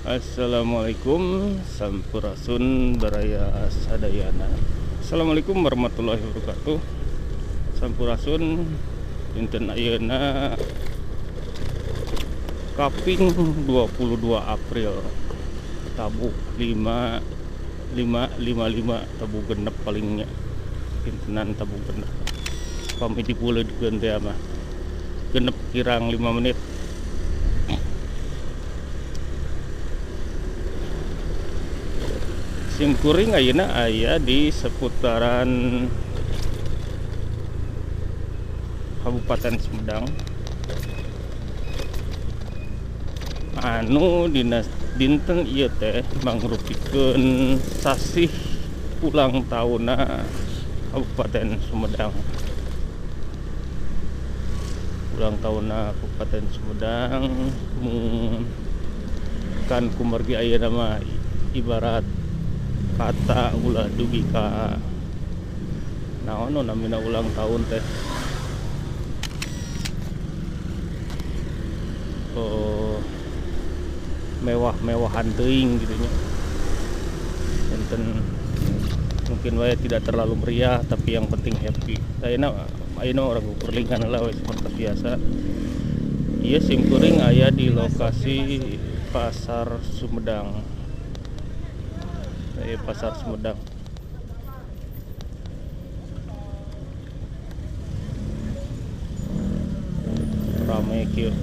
Assalamualaikum sampurasun baraya sadayana. Assalamualaikum warahmatullahi wabarakatuh. Sampurasun dinten ayeuna kaping 22 April tabuh 5 5 5 5 tabuh genep palingnya dintenan tabuh genep pami dibuleudkeun teh mah genep kirang 5 menit. Simkuring ayeuna aya di seputaran Kabupaten Sumedang anu dina dinten ieu teh mangrupikeun sasih ulang tahunna Kabupaten Sumedang. Ulang tahunna Kabupaten Sumedang kan kumargi ayeuna mah ibarat kata ulah dugi ka naon nu namina ulang tahun teh. Oh, mewah-mewahan teuing gitu nya. Enten mungkin wae tidak terlalu meriah tapi yang penting happy. Ayeuna ayeuna urang gukurlingan heula we seperti biasa. Ieu simkuring aya di lokasi Pasar Sumedang. Pasar Sumedang. Rame kieu.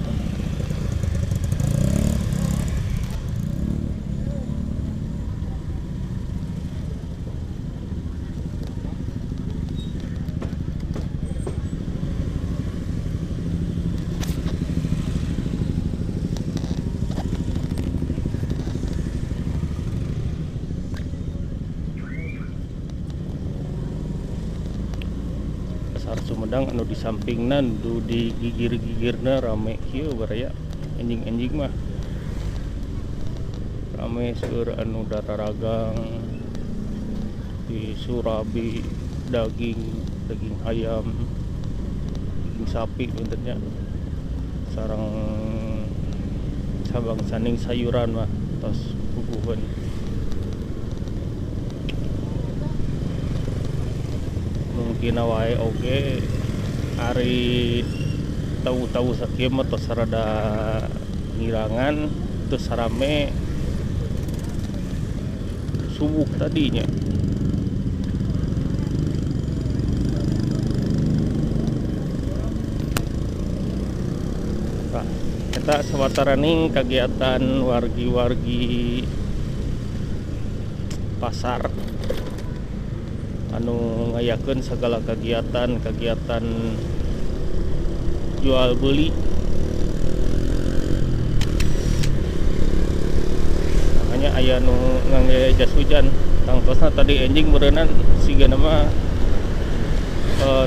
Pasar Sumedang anu di sampingna nu di gigir-gigirna rame kieu baraya anjing-anjing mah rame seueur anu dararagang di surabi daging, daging ayam, daging sapi puntennya sareng sabang saning sayuran mah tos puguheun. Mungkin wae oge ari tahu-tahu sakieu mah tos rada ngirangan teu sarame subuh tadinya. Tah eta sawataraning kagiatan wargi-wargi pasar anu ngayakeun segala kegiatan-kegiatan jual beli. Makanya aya nu ngangge jas hujan. Tangtosna tadi enjing meureunnan sigana mah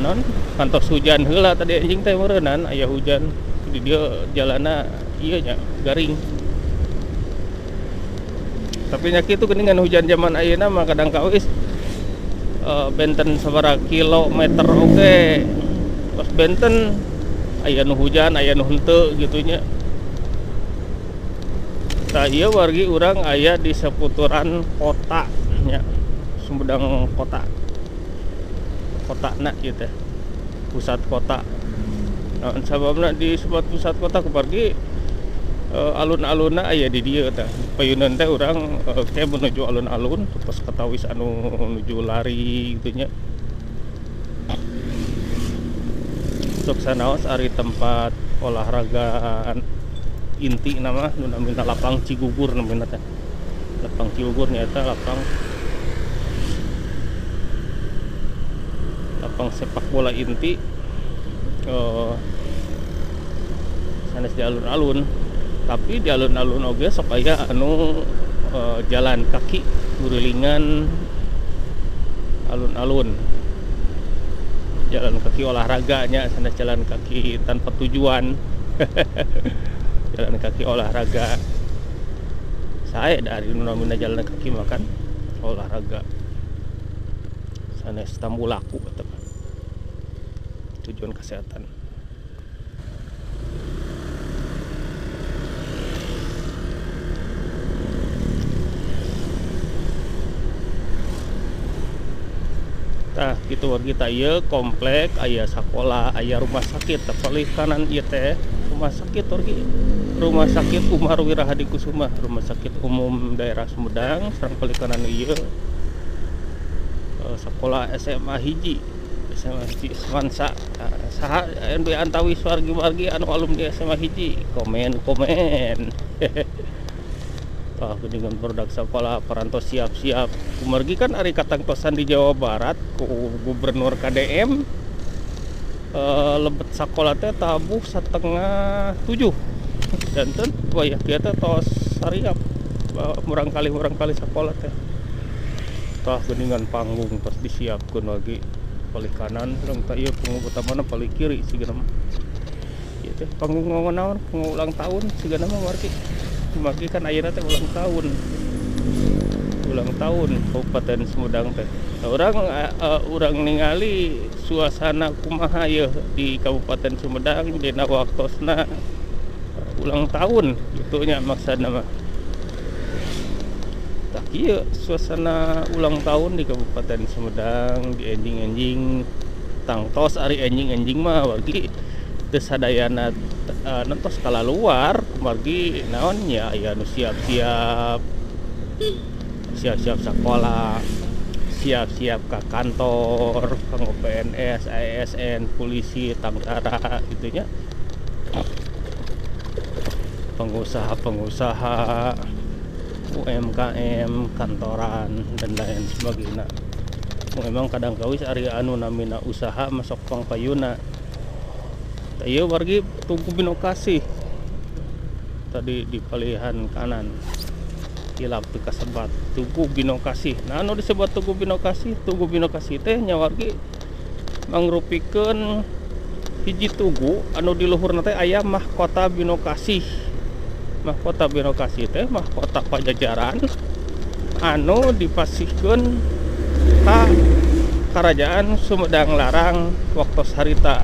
naon kantos hujan heula tadi enjing teh meureunnan aya hujan di dieu jalanna ieu nya garing. Tapi nya kitu geuningan hujan zaman ayeuna mah kadang kawis benten sabaraha kilometer oge tos benten aya nu hujan aya nu henteu gitu nya. Tah ieu wargi urang aya di seputaran kota nya, Sumedang kota. Kotana ieu teh pusat kota. Naon sababna disebut pusat kota kumargi alun-alunna aya di dieu tah. Payunan teh urang ke menuju alun-alun terus katawis anu menuju lari gitu nya. Sok sanaos ari tempat olahraga inti nama nu namina lapang Cigugur namina teh. Lapang Cigugur nyaeta lapang sepak bola inti sanes di alun-alun. Tapi di alun-alun oge sok aya anu jalan kaki ngurilingan alun-alun. Jalan kaki olahraganya sanes jalan kaki tanpa tujuan. Jalan kaki olahraga. Sae dari nu namina jalan kaki makan olahraga. Sanes tambulaku eta mah. Tujuan kesehatan. Tah kitu wargi tah ieu komplek aya sakola aya rumah sakit tah palih kanan ieu teh rumah sakit wargi. Rumah Sakit Umar Wirahadikusuma, Rumah Sakit Umum Daerah Sumedang sareng palih kanan ieu sakola SMA hiji, SMA hiji Semansa. Saha anu antawis wargi-wargi anu alumni SMA hiji komen komen. Tah geuningan produk sakola parantos siap-siap. Kumargi kan ari katangtosan di Jawa Barat ku Gubernur KDM lebet sakola teh tabuh 6:30. Janten wayah kieu teh tos sariap murangkalih-murangkalih sakola teh. Tah geuningan panggung tos disiapkeun lagi palih kanan sareng tah ieu panggung utamana palih kiri sigana mah. Ieu teh panggung naon panggung ulang tahun sigana mah wargi. Kumargi kan ayeuna teh ulang tahun. Ulang tahun Kabupaten Sumedang teh. Urang ningali suasana kumaha yeuh di Kabupaten Sumedang dina waktosna ulang tahun kitu nya maksudna mah. Tah kieu suasana ulang tahun di Kabupaten Sumedang di enjing-enjing tangtos ari enjing-enjing mah wargi teu sadayana nentos kalaluar kumargi naon nya aya nu siap-siap, siap-siap sakola, siap-siap ka kantor kanggo PNS, ASN, polisi, tentara kitu nya. Pengusaha-pengusaha, UMKM, kantoran dan lain sebagainya. Memang kadang kawis ari anu namina usaha masuk pangpayuna. Tah ieu wargi Tugu Binokasih tadi di palihan kanan hilap teu kasebat Tugu Binokasih. Nah anu disebut Tugu Binokasih, Tugu Binokasih teh nya wargi mangrupikeun hiji tugu anu di luhurna teh aya mahkota Binokasih. Mahkota Binokasih teh mahkota Pajajaran anu dipasihkeun ka Karajaan Sumedang Larang waktos harita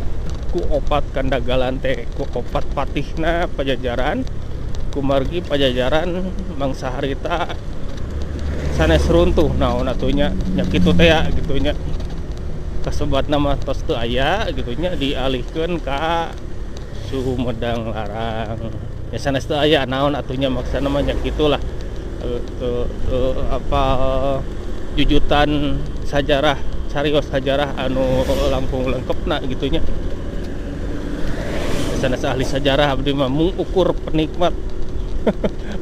ku opat kandagalan teh ku opat patihna Pajajaran kumargi Pajajaran mangsa harita sanes runtuh naon atuh nya nya kitu teh ya kitu nya kasebatna mah tos teu aya kitu nya dialihkeun ka Sumedang Larang. Ya sanes teu aya naon atuh nya maksana mah nya kitulah apa jujutan sajarah carios sajarah anu langkung lengkepna kitu nya. Sanes ahli sajarah abdi mah mung ukur penikmat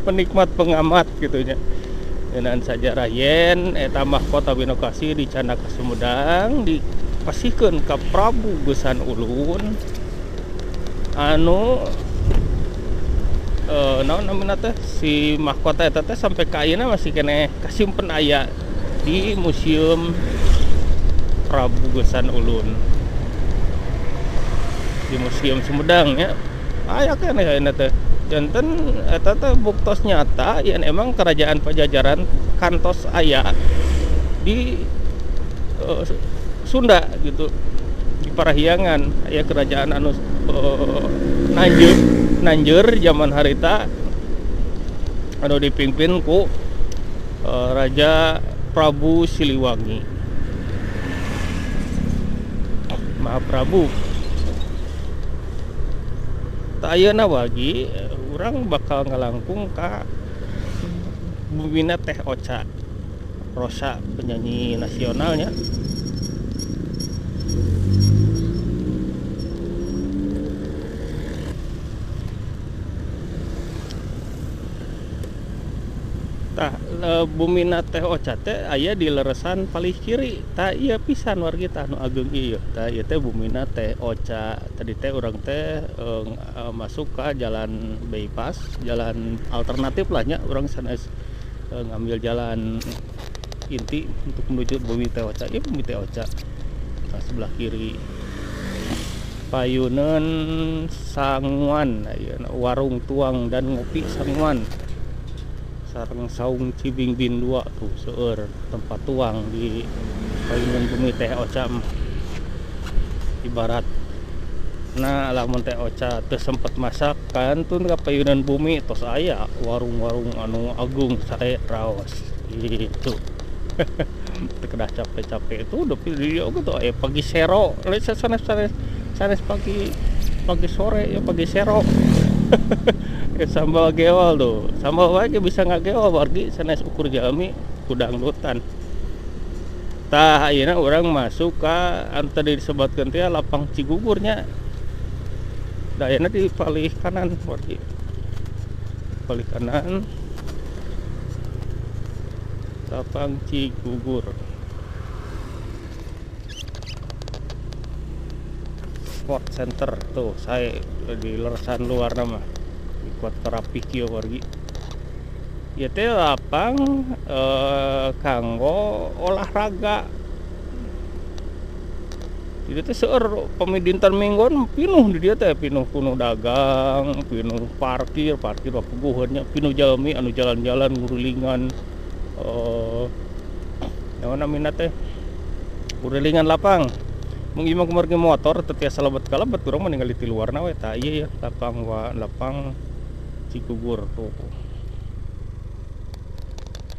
penikmat pengamat kitu nya. Ngeunaan sajarah yen eta mahkota Binokasih dicandak ka Sumedang dipasihkeun ka Prabu Geusan Ulun anu naon namina teh si mahkota eta teh sampai ka ayeuna masih keneh kasimpen aya di Museum Prabu Geusan Ulun di Museum Sumedang nya aya keneh ayeuna teh. Janten eta teh buktos nyata yen emang Kerajaan Pajajaran kantos aya di Sunda gitu di Parahyangan aya kerajaan anu nanjeur zaman harita anu dipimpin ku Raja Prabu Siliwangi Mahaprabu. Tah ayeuna wargi urang bakal ngalangkung ka bumina Teh Ocha Rosa penyanyi nasionalnya. Tah bumina Teh Ocha teh aya di leresan palih kiri. Tah ieu pisan wargi tah nu ageung ieu. Tah ieu teh bumina Teh Ocha. Tadi teh urang teh masuk ka jalan bypass, jalan alternatif lah nya urang sanes ngambil jalan inti untuk menuju bumi Teh Ocha. Ieu bumi Teh Ocha. Tah sebelah kiri Payuneun Sanguan, ayeuna warung tuang dan ngopi Sanguan. Sareng saung Cibingbin 2 tuh seueur tempat tuang di Payuneun Bumi Teh Ocha ibarat. Nah lamun Teh Ocha teu sempet masak kan tun ka Payuneun Bumi tos aya warung-warung anu agung sae raos gitu. Teu kedah capek-capek itu udah pilih dia oge tuh aya pagi sero, lain sanes sanes pagi pagi sore ya pagi sero. Sambal gewal tuh, sambal wae ge bisa ngagewal wargi sanes ukur jalmi ku dangdutan. Tah ayeuna urang masuk ka anu tadi disebatkeun teh lapang Cigugur nya. Da ayeuna di palih kanan wargi. Palih kanan lapang Cigugur. Sport Center tuh saya di leresan luar nama kuat rapi kieu wargi. Ieu teh lapang kanggo olahraga. Jadi teh seueur pami dinten mingguan pinuh di dieu teh, pinuh kuno dagang, pinuh parkir, parkir mah puguheun nya, pinuh jalmi anu jalan-jalan ngurilingan naon namina teh? Ngurilingan lapang. Mun ieu mah kumargi motor teu tiasa lebet ka lebet urang mah ningali ti luarna we tah ieu ya lapang lapang Cigugur tuh.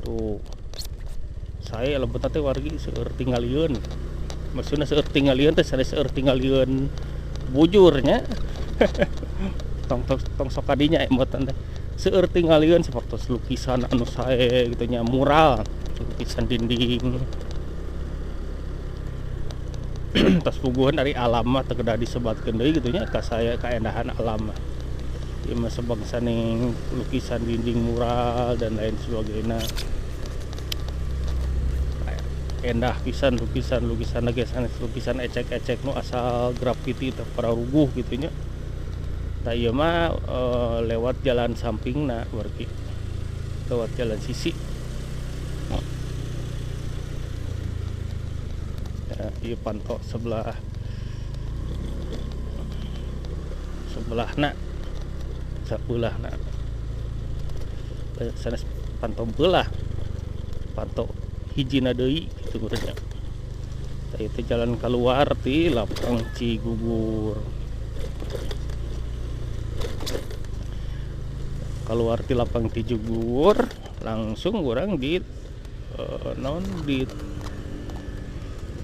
Tuh. Saya lebetna teh wargi seueur tingalieun. Maksudna seueur tingalieun teh sanes seueur tingalieun bujurnya. Tong tong sok kadinya emotan teh. Seueur tingalieun sapertos lukisan anu sae gitu nya, mural, lukisan dinding. Tos puguhan dari alam mah teu kedah disebatkeun deui gitu nya ka saya kaendahan alam mah. Ieu mah sabangsa ning lukisan dinding mural dan lain sebagainya. Endah pisan lukisan-lukisan ge sanes lukisan ecek-ecek nu asal grafiti teh pararuguh gitu nya. Tah ieu mah lewat jalan sampingna wargi. Lewat jalan sisi. Ya, ieu panto sebelah sebelahna. Sabelahna. Sanes panto belah. Panto hijina deui kitu urangnya. Tah ieu teh jalan keluar ti lapang Cigugur. Keluar ti lapang Cigugur langsung urang di naon di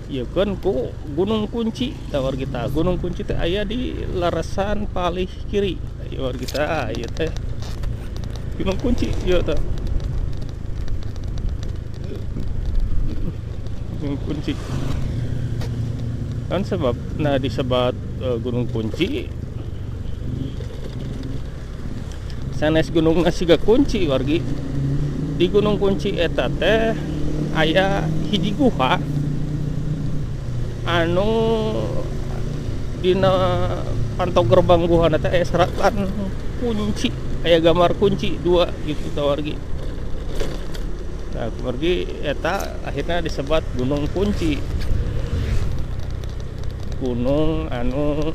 ieukeun ku Gunung Kunci tah wargi tah. Gunung Kunci teh aya di leresan palih kiri. Ieu wargi tah ieu teh Gunung Kunci ieu teh. Gunung Kunci kan sebab nah disebat Gunung Kunci sanes gunung siga kunci wargi. Di Gunung Kunci eta teh aya hiji guha anu dina panto gerbang guhana teh aya seratan kunci, aya gambar kunci dua gitu tah wargi. Nah, wargi eta akhirnya disebat Gunung Kunci. Gunung anu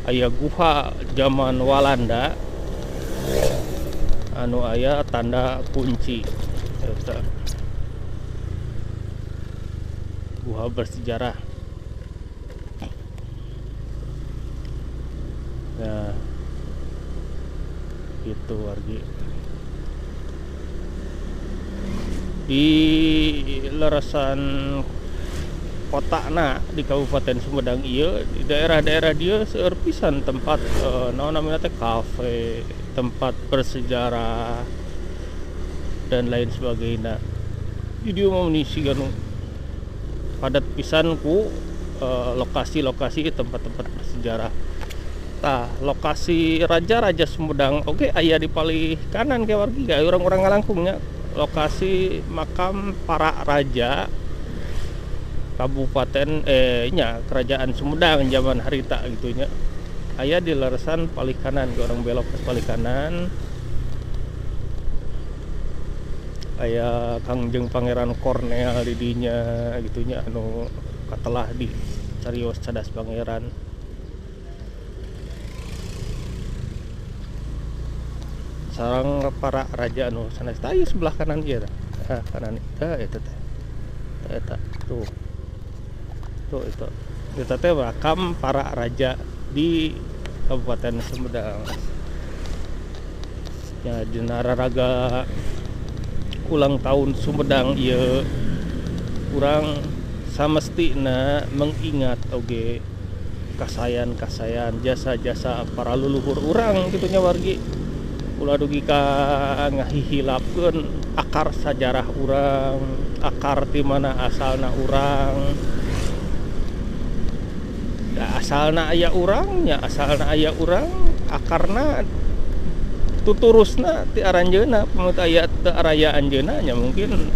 aya guha zaman Walanda anu aya tanda kunci eta. Guha bersejarah. Nah, gitu wargi. Di leresan kotana di Kabupaten Sumedang ieu di daerah-daerah dieu seueur pisan tempat naon namina teh kafe, tempat bersejarah dan lain sebagainya. Di dieu mah meni siga nu padat pisan ku lokasi-lokasi tempat-tempat bersejarah. Tah, lokasi raja-raja Sumedang oge aya di palih kanan ke wargi ga urang-urang ngalangkung nya. Lokasi makam para raja kabupaten nya kerajaan Sumedang zaman harita gitu nya. Aya di leresan palih kanan, ke orang belok ke palih kanan. Aya Kangjeng Pangeran Cornel di dinya gitu nya anu katelah di carios Cadas Pangeran. Sareng para raja anu sanes tah ieu sebelah kanan ieu tah. Tah kanan eta eta teh. Eta tuh. Tuh itu. Eta teh makam para raja di Kabupaten Sumedang. Ya dina raraga ulang tahun Sumedang ieu Urang samestina mengingat oge kasayan-kasayan jasa-jasa para leluhur urang kitu nya wargi. Ulah dugi ka ngahihilapkeun akar sajarah urang, akar ti mana asalna urang. Da asalna aya urang nya, asalna aya urang akarna tuturusna ti aranjeunna, pami teu aya teu araya anjeunna nya mungkin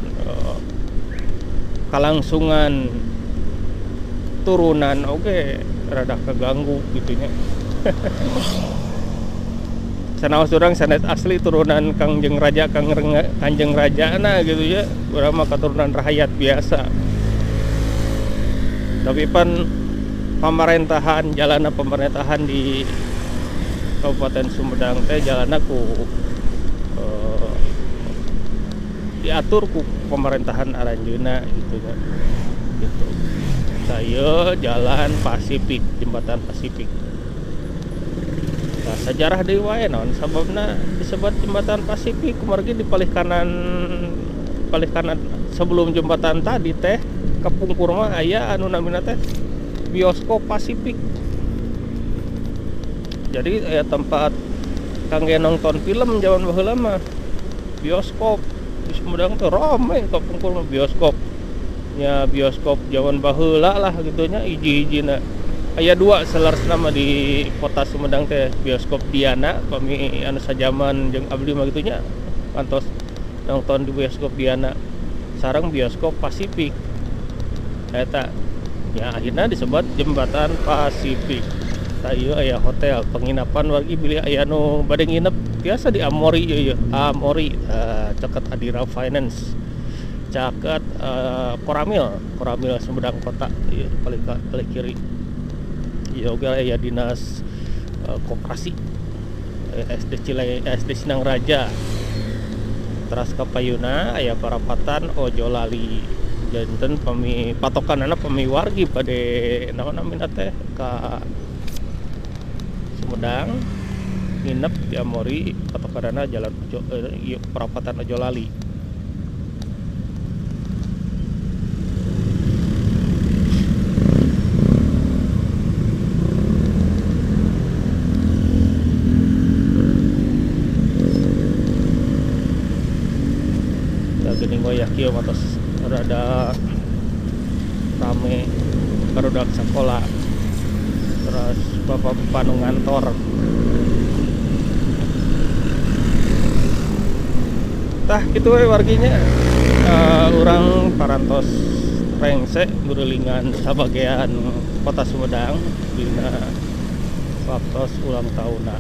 kalangsungan turunan oge rada kaganggu kitu nya. Sanaos urang sanes asli turunan Kangjeng Raja Kanjeng Rajana gitu ya, urang mah katurunan rahayat biasa. Tapi pan pamarentahan jalana pemerintahan di Kabupaten Sumedang teh jalana ku diatur ku pemerintahan aranjeunna gitu nya. Gitu. Saya Jalan Pasifik, Jembatan Pasifik. Nah, sajarah deui wae naon sababna disebut Jembatan Pasifik kumargi di palih kanan sebelum jembatan tadi teh kapungkur mah aya anu namina teh Bioskop Pasifik. Jadi aya tempat kangge nonton film zaman baheula mah bioskop di Sumedang teh rame kapungkur mah bioskop. Nya bioskop zaman baheula lah gitu nya hiji-hijina. Aya dua saleresna mah di kota Sumedang teh bioskop Diana pami anu sajaman jeung abdi mah kitu nya kantos nonton di bioskop Diana sareng bioskop Pasifik. Eta nya akhirna disebut Jembatan Pasifik. Tah ieu aya hotel penginapan wargi bilih aya nu bade nginep biasa di Amori ieu yeuh. Amori caket Adira Finance. Caket Koramil, Koramil Sumedang Kota ieu paling kiri. Ieu oge aya dinas koperasi SD Cilai, SD Sinang Raja. Teras ka payuna aya parapatan Ojolali. Janten pami patokanana pami wargi bade naon namina teh ka Sumedang nginep di Amori patokanana jalan Ojo, ieu parapatan Ojolali. Geuning wayah kieu mah tos rada rame barudak sakola terus bapak-bapak nu ngantor. Tah kitu we warginya. Urang parantos rengse ngurilingan sabagean kota Sumedang dina waktos ulang tahunna.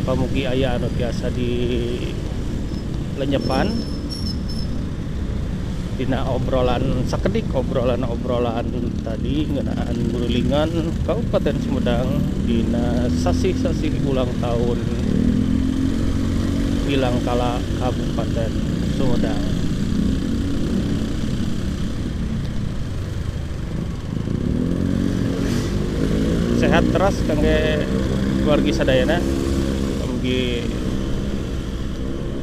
Pamugi aya anu biasa di lenyepan dina obrolan sakedik obrolan-obrolan tadi ngeunaan ngurilingan Kabupaten Sumedang dina sasih-sasih ulang tahun Milangkala Kabupaten Sumedang. Sehat teras kangge wargi sadayana, mugi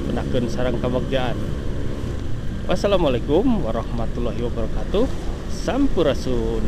penakeun sareng kabagjaan. Wassalamualaikum warahmatullahi wabarakatuh. Sampurasun.